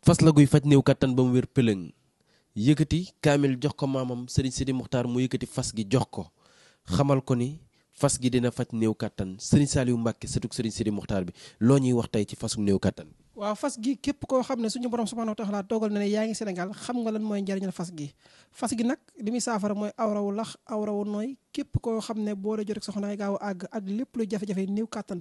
fas la guy faj néew kattan ba mu wér pëlëng yëkkati kaamil jox ko maamam Serigne Sidi Muxtaar mu yëkkati fas gi jox ko xamal ko ni fas gi dina faj néew kattan Serigne Saliou Mbacke sëtug Serigne Sidi Muxtaar bi loo ñuy wax tey ci fasum néew kattan. waaw fas gi képp koo xam ne suñu borom subhanahu wa taala toogal na ne yaa ngi Sénégal xam nga lan mooy njariñal fas gi nag li muy saafara mooy awrawu lax awrawu nooy képp koo xam ne boo dee jot ak soxna ay gaaw àgg ak lépp luy jafe-jafe néew kattan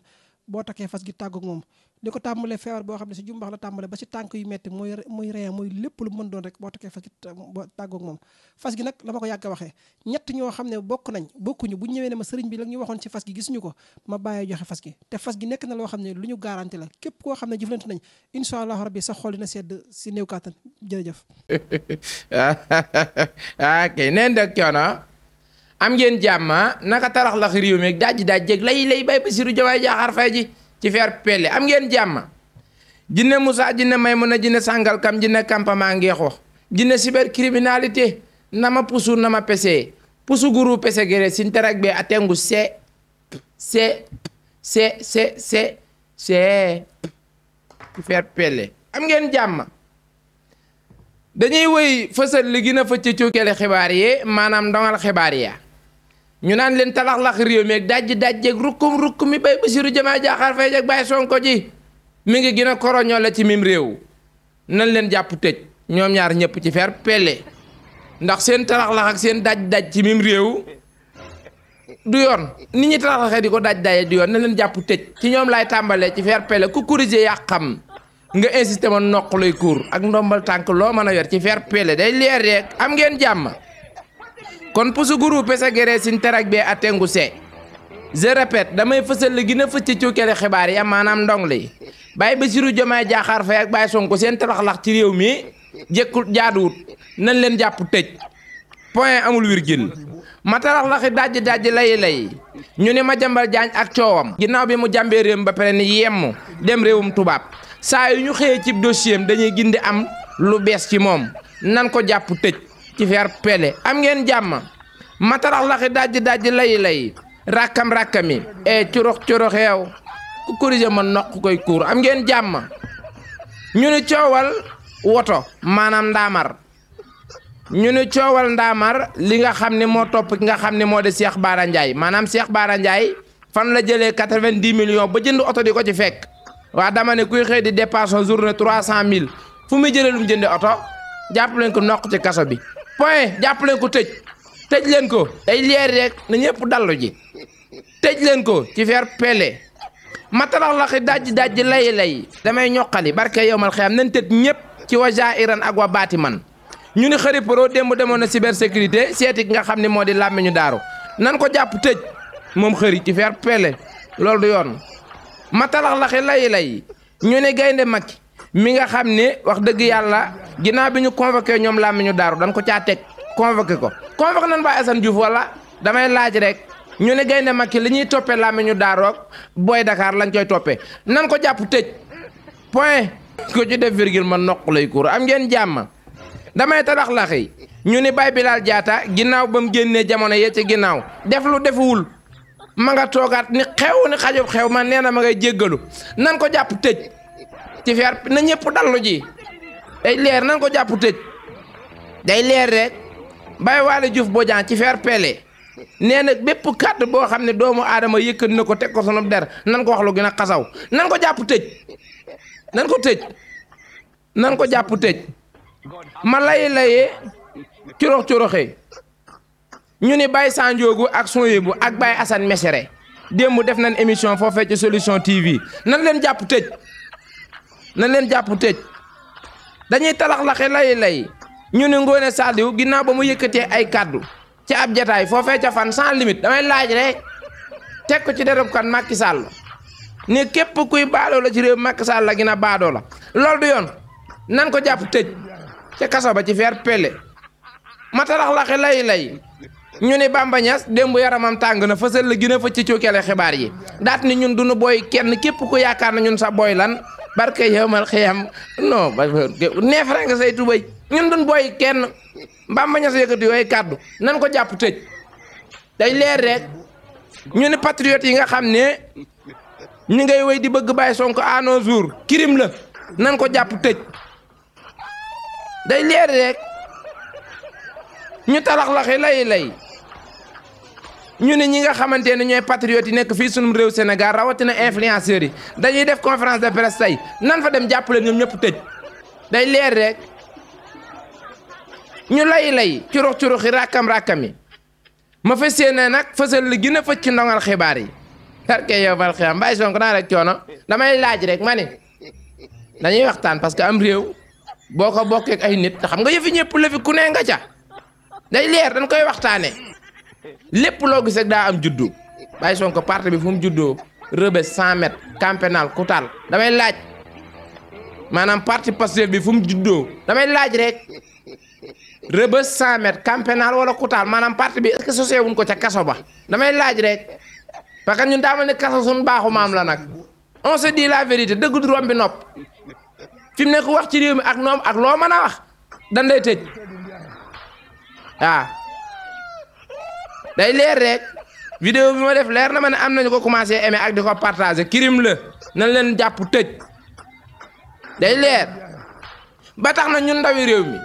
boo takkee fas gi tàggoog moom li ko tàmbalee feebar boo xam ne si jumbax la tàmbale ba si tànk yu metti muy reen muy lépp lu mën doon rek boo takkee fas gi boo tàggoog moom fas gi nag la ma ko yàgg a waxee ñett ñoo xam ne bokkuñu bu ñëwee ne ma sëriñ bi la ñu waxoon ci fas gi gisuñu ko ma bàyyee joxe fas gi te fas gi nekk na loo xam ne lu ñu garanti la képp koo xam ne jëflante nañ incha allah rabbi sa xol dina sedd si néew kàttan jërëjëf ok neen dëk coono am ngeen jàmma naka tarax la réew mi daaj jeg lay bay Bassirou Diomaye Diakhar Faye ji ci feer pelle am ngeen jàmma jinne Moussa jinne Maymuna jinne Sangalkam jinne campement ngeexo jinne cybercriminalité nama pusu nama pese pusu guru pese gere sin tarak be atengu se ci feer pelle am ngeen jàmma dañuy woy fësal li gën a fëcc cuukele xibaar yi maanaam ndongal xibaar ya ñu naan leen talax-lax réew mi ak dajjeeg rukkum mi bay Bassirou Diomaye Diakhar Faye ak Baye Sonko ji mi ngi gën a koroñoo la ci mim réew nan leen jàpp tëj ñoom ñaar ñëpp ci fer pelle ndax seen talax-lax ak seen daj ci mim réew du yoon nit ñi talax-laxee di ko daj du yoon nan leen jàpp tëj ci ñoom laay tàmbalee ci fer pelle ku corriger yaa xam nga insisté ma noq lay kuur ak ndombal tànk loo mën a yor ci fer pelle day leer rek am ngeen jàmm kon pusu guru pesa gere sin tarak be atengu se je répète damay fësal li gën a fëcc ci kere xibaar ya maanaam ndong li Baye Bassirou Diomaye Diakhar Faye ak Baye Sonko seen talax-lax ci réew mi jekkul jaaduwut nan leen jàpp tëj point amul virgule ma talax-laxi dajji lay ñu ne Madiambal Diagne ak coowam ginnaaw bi mu jàmbee réew ba pare ni yemm dem réewum tubaab saa yu ñu xëyee ci dossier am dañuy gindi am lu bees ci moom nan ko jàpp tëj ci fer pelle am ngeen jàmm ma talax-laxi dajji lay rakkami curux xeew ku corriger ma noq koy kuur am ngeen jàmm ñu ne coowal woto maanaam ndaamar ñu ne coowal ndaamar li nga xam ne moo topp ki nga xam ne moo de Cheikh Bara Ndiaye maanaam Cheikh Bara Ndiaye fan la jëlee 90 millions ba jënd oto di ko ci fekk waa dama ne kuy xëy di dépasse journée 300 000 fu muy jëlee lu mu jënde oto jàpp leen ko noq ci kaso bi point jàpp leen ko tëj leen ko day leer rek na ñëpp dallu ji tëj leen ko ci fer pelle ma talax-laxi dajji lay damay ñoqali barke yowmal xiyam nañ tëj ñëpp ci wa jairan ak wa baati man ñu ni xëri pro démb demoon na cybersécurité seeti nga xam ne moo di làmmiñu daaru nan ko jàpp tëj moom xëri ci fer pelle loolu du yoon ma talax-laxi lay ñu ne gaynde Macky mi nga xam ne wax dëgg yàlla ginnaaw bi ñu convoqué ñoom làmmiñu daaru dañ ko caa teg convoqué nan Baye Assane Diouf wala damay laaj rek ñu ne gaynde Macky li ñuy toppee làmmiñu daaroog booy Dakar lañ koy toppee nan ko jàpp tëj point ko ci def virgule ma noq lay kuur am ngeen jàmm damay talax-laxi ñu ne Baye Bilal Diatta ginnaaw ba mu génnee jamono yee ci ginnaaw def lu defuwul ma nga toogaat ni xajub xew man nee na ma ngay jéggalu nan ko jàpp tëj ci fer na ñëpp dallu ji day leer nan ko jàpp tëj day leer rek Baye Waly Diouf Bodian ci fer pelle nee na bépp kàddu boo xam ne doomu aadama yëkkat na ko teg ko sunu der nan ko wax lu gën a xasaw nan ko jàpp tëj nan ko jàpp tëj ma layee curoxe ñu ni Baye Sanjoogu ak Soyebu ak Baye Assane Mesere démb def nañ émission foofee ci Solution TV nan leen jàpp tëj dañuy talax-laxi lay ñu ne Ngoone Saliou ginnaaw ba mu yëkkatee ay kàddu ci ab jataay foofee ca fan sans limite damay laaj rek teg ko ci derub kan Macky Sall ne képp kuy baadoo la ci réew Macky Sall la gina baadoo la loolu du yoon nan ko jàpp tëj ca kaso ba ci fer pelle ma talax-laxi lay ñu ne Bamba Niass démb yaramam tàng na fësal la gën a fëcc ci cuukele xibaar yi daat ni ñun duñu booy kenn képp ku yaakaar na ñun sa booy lan barke yowmal xiyam non neefere nga say tubay ñun duñ booy kenn Bamba Niass yëkkati yooyu kàddu nan ko jàpp tëj day leer rek ñu ne patriote yi nga xam ne ñu ngay wéy di bëgg Baye Sonko à nos jours crime la nan ko jàpp tëj day leer rek ñu talaxlaxi lay ñu ne ñi nga xamante ne ñooy patriotes yi nekk fii sunum réew Sénégal rawatina influenceurs yi dañuy def conférence de presse tey nan fa dem jàppale ñoom ñëpp tëj day leer rek ñu lay curuxi rakkam yi ma fas yéene nag fësal li gën a fëcc ci ndongal xibaar yi karke yow bal xiyam Baye Sonko naa rek coono damay laaj rek ma ne dañuy waxtaan parce que am réew boo ko bokkee ak ay nit xam nga yëfi ñëpp la fi ku ne nga ca day leer dañ koy waxtaane lépp loo gis rek daa am juddu Baye Sonko parti bi fu mu juddoo Rebeuss 100 mètres camp pénal Koutal damay laaj maanaam parti Pastef bi fu mu juddoo damay laaj rek Rebeuss 100 mètres camp pénal wala Koutal maanaam parti bi est-ce que sosee wuñ ko ca kaso ba damay laaj rek parce que ñun daa ma ne kaso suñu baaxu maam la nag on se dit la vérité dëgg du rombi nopp fi mu nekk wax ci réew mi ak noom ak loo mën a wax dañ lay tëj waaw day leer rek vidéo bi ma def leer na ma ne am nañu ko commencé aimer ak di ko partager crime la nañ leen jàpp tëj day leer ba tax na ñun ndawi réew mi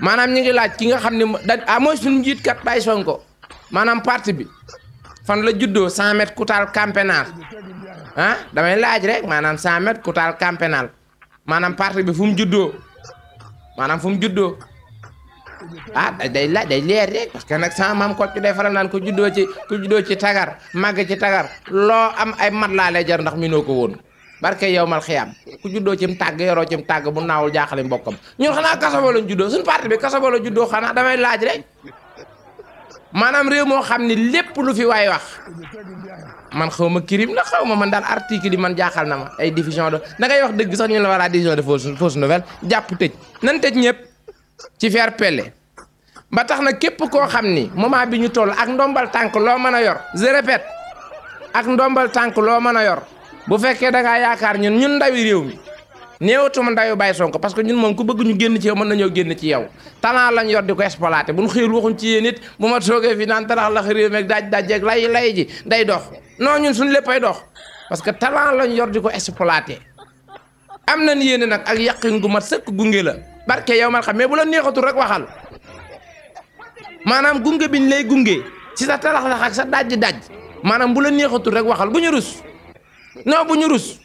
maanaam ñu ngi laaj ki nga xam ne mooy suñu njiit kat Baye Sonko maanaam parti bi fan la juddoo 100 mètres Koutal camp pénal ah damay laaj rek maanaam 100 mètres Koutal camp pénal maanaam parti bi fu mu juddoo maanaam fu mu juddoo ah day laaj day leer rek parce que nag sama maam Kocc day faral naan ku juddoo ci tagar màgg ci tagar loo am ay mat laa lay jar ndax mi noo ko woon barke yow mal xiyam ku juddoo cim tàgg yoroo cim tàgg bu naawul jaaxale mbokkam ñun xanaa kaso ba lañ juddoo suñu parti bi kaso ba la juddoo xanaa damay laaj rek maanaam réew moo xam ni lépp lu fi waay wax man xaw ma crime la xaw ma man daal article yi man jaaxal na ma ay diffusion de da ngay wax dëgg sax ñu la war a diffusion de fausse nouvelle jàpp tëj nan tëj ñëpp ci faire pelle ba tax na képp koo xam ni moment bi ñu toll ak ndombal tànk loo mën a yor je répète ak ndombal tànk loo mën a yor bu fekkee da ngaa yaakaar ñun ndawi réew mi néewatuma ndawi Baye Sonko parce que ñun moom ku bëgg ñu génn ci yow mën nañoo génn ci yow talent lañ yor di ko exploité bu ñu xëyul waxuñ ci yéen it bu ma toogee fi naan tarax lax réew mi ak daaj lay ji day dox non ñun suñu léppay dox parce que talent lañ yor di ko exploité am nañ yéene nag ak yàqin gu mat sëkk gunge la barke yow mal xam mais bu la neexatul rek waxal maanaam gunge biñ lay gunge ci sa tarax lax ak sa daj maanaam bu la neexatul rek waxal bu ñu rus non bu ñu rus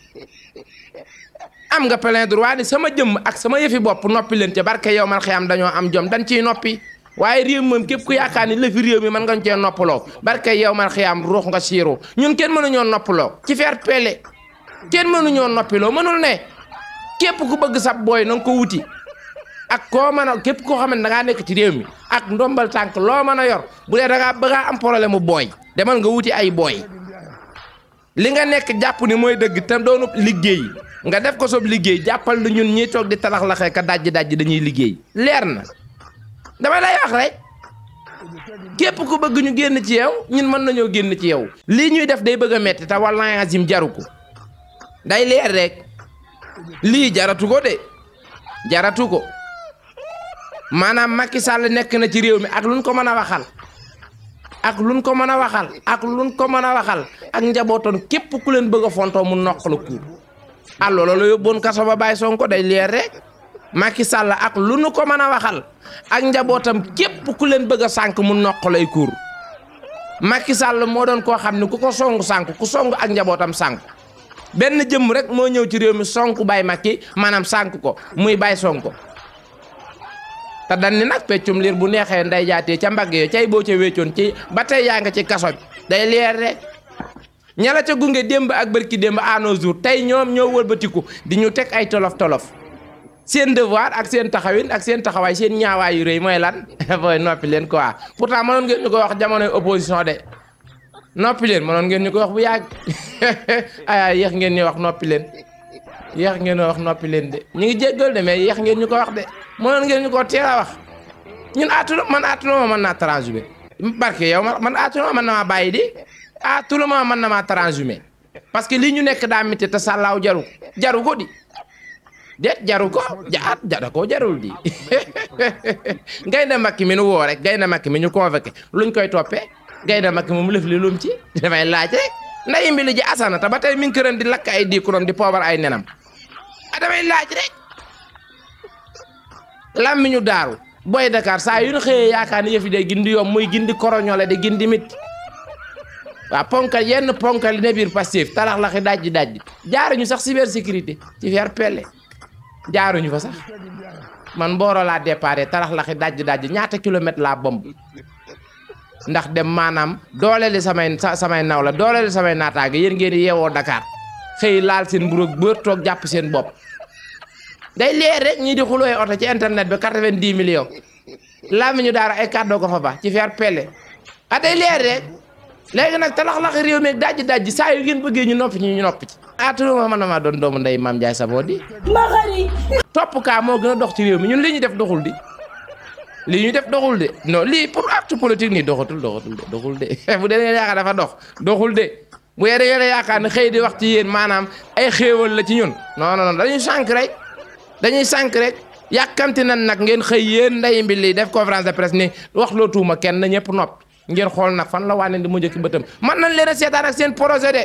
am nga plein droit ni sama jëmm ak sama yëfi bopp noppi leen ca barke yow mal xiyam dañoo am jom dañ ciy noppi waaye réew moom képp ku yaakaar ni lëfi réew mi mën nga cee noppaloo barke yow mal xiyam ruux nga siiru ñun kenn mënuñoo noppaloo ci faire pelle kenn mënuñoo noppiloo mënul ne képp ku bëgg sab booy na nga ko wuti ak koo mën a képp koo xam ne da ngaa nekk ci réew mi ak ndombal tànk loo mën a yor bu dee da ngaa bëgg a am problème mu booy demal nga wuti ay booy li nga nekk jàpp ni mooy dëgg te doonu liggéey nga def ko soob liggéey jàppal lu ñun ñiy toog di talax-laxee ka dajji dañuy liggéey leer na dama lay wax rek képp ku bëgg ñu génn ci yow ñun mën nañoo génn ci yow lii ñuy def day bëgg a metti te wallahi azim jaru ko day leer rek lii jaratu ko de jaratu ko maanaam Macky Sall nekk na ci réew mi ak luñ ko mën a waxal ak luñ ko mën a waxal ak luñ ko mën a waxal ak njabootoon képp ku leen bëgg a fontoo mu noq la kuur allo loolu yóbboon kaso ba Baye Sonko day leer rek Macky Sall ak lu nu ko mën a waxal ak njabootam képp ku leen bëgg a sànk mu noq lay kuur Macky Sall moo doon koo xam ne ku ko songu sànk ku songu ak njabootam sànk benn jëmm rek moo ñëw ci réew mi sonku Baye Macky maanaam sànk ko muy Baye Sonko te dañ ni nag peccum liir bu neexee nday jaatee ca mbagg yo cay boo ca wéccoon ci ba tey yaa nga ci kaso bi day leer rek ñala ca gunge démb ak bërki démb à nos jours tey ñoom ñoo wëlbatiku di ñu teg ay tolof seen devoir ak seen taxawin ak seen taxawaay seen ñaawaay yu rëy mooy lan booy noppi leen quoi pourtant mënoon ngeen ñu ko wax jamonoy opposition de noppi leen mënoon ngeen ñu ko wax bu yàgg ay yéex ngeen ñu wax noppi leen yéex ngeen wax noppi leen de ñu ngi jéggal de mais yéex ngeen ñu ko wax de mënoon ngeen ñu ko teel a wax ñun man aatuloo ma mën naa transhumé barke yow man aatuloo mën na maa bàyyi di aatuloo ma mën na maa transhumé parce que lii ñu nekk daa métti te sàllaaw jaru ko di déet jaru ko jarul di Gaynde Macky mi nu woo rek Gaynde Macky mi ñu convoqué luñ koy toppee Gaynde Macky moom lëf li lum ci damay laaj rek nday mbi li ji asana te ba tey mi ngi këram di lakk ay diikuram di poobar ay nenam damay laaj rek làmmiñu daaru booy Dakar saa yu ñu xëyee yaakaar ni yëf yi day gindi yomb muy gindi koroñole di gindi mit waaw ponkal yenn ponkal yi ne biir Pastef talax laxi dajji jaaruñu sax cybersécurité ci fer pelle jaaruñu fa sax man Mboro laa déparé talax laxi dajji ñaata kilomètre laa bomb ndax dem maanaam dooleli samay naw la dooleli samay naataange yéen ngeen di yeewoo Dakar xëy laal seen mburoog bër toog jàpp seen bopp day leer rek ñii di xulooy oto ci internet bi 90 millions làmmiñu daara ay kàddoo ko fa baax ci fer pelle day leer rek léegi nag talax-laxi réew mi dajji saa yu ngeen bëggee ñu noppi ñu noppi ci turuma mën na maa doon doomu ndey Mame Ndiaye Savon di topp kaa moo gën a dox ci réew mi ñun li ñu def doxul di li ñu def doxul de non lii pour acte politique nii doxul de bu dee ngeen yaakaar dafa doxul de bu yee da ngeen yaakaar ne xëy di wax ci yéen maanaam ay xéewal la ci ñun non dañuy sànq rek yàkkamti nan nag ngeen xëy yéen nday mbi lii def conférence de presse ni wax loo tuuma kenn na ñëpp noppi ngeen xool nag fan la wànneen di mujj ki bëtam man nañ leen a seetaan ak seen projet de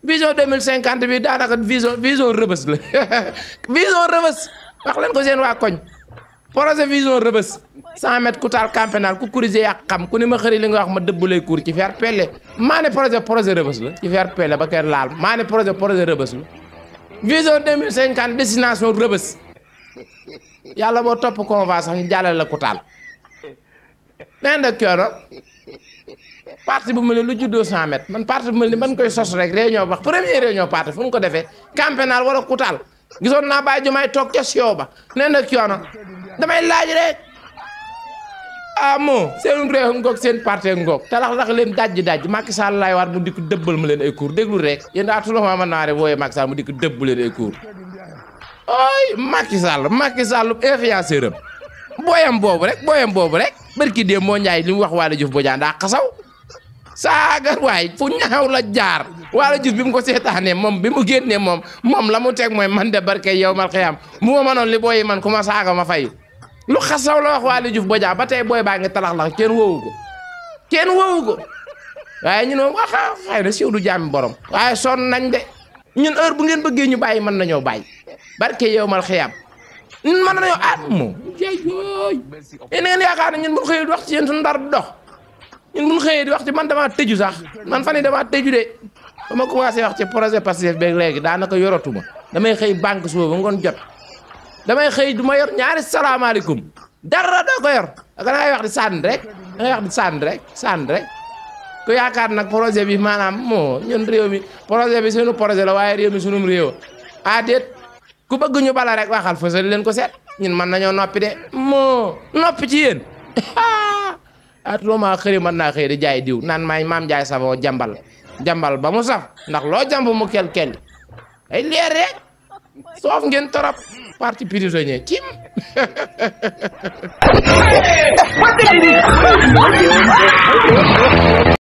vision 2050 bi daanaka vision rëbës la vision rëbës wax leen ko seen waa koñ projet vision rëbës 100 mètres ku taal camp pénal ku corriger yàq xam ku ni ma xëri li nga wax ma dëbb lay cour ci fer pelle maa ne projet rëbës la ci fer pelle ba kër laal maa ne projet rëbës la vision 2050 destination rëbës yàlla boo topp convoi sax ñu jàllale la ku taal nen da kiono parti bu mel ni lu juddoo 100 mètres man parti bu mel ni man koy sos rek réunion wax première réunion parti fu ñu ko defee camp pénal wala ku taal gisoon naa Baye Diomaye toog ca siow ba nen da kiono damay laaj rek moo seen réew ngoog seen parti ngoog talax leen dajji Macky Sall laay waat mu dikk dëbbal ma leen ay cours déglu rek yéen daa tulama mën naa re wooyee Macky Sall mu dikk dëbb leen ay cours ooy Macky Sall influenceur am booyam boobu rek barki dee moo Njaay li mu wax Waly Diouf Bodian daa xasaw saaga waay fu ñaaw la jaar Waly Diouf bi mu ko seetaanee moom bi mu génnee moom la mu teg mooy man de barke yow mal xiyam mu ma mënoon li booyi man ku ma saaga ma fayu lu xasaw la wax Waly Diouf Bodian ba tey booy baa ngi talax kenn woowu ko waaye ñun moom xëy na siiw du jaami borom waaye sonn nañ de ñun heure bu ngeen bëggee ñu bàyyi mën nañoo bàyyi barke yow mal xiyam mën nañoo moo jooy yéen ngeen yaakaar ne ñun bu xëyee di wax ci yéen suñu ndar du dox ñun bu xëyee di wax ci man damaa tëju sax man fan yii damaa tëju de ba ma commencé wax ci projet Pastef beeg léegi daanaka yoratuma damay xëy banque suba ba ngoon jot damay xëy du ma yor ñaari salaamaaleykum dara doo ko yor da ngay wax di sànni rek ku yaakaar nag projet bi maanaam moo ñun réew mi projet bi suñu projet la waaye réew mi sunum réew déet ku bëgg ñu bala rek waxal fësal leen ko seet ñun mën nañoo noppi de moo noppi ci yéen atuloma xëri mën naa xëy di jaay diw naan maay Mame Ndiaye Savon jambal ba mu saf ndax loo jamb mu kel ay leer rek soof ngeen torop parti prisonnier cim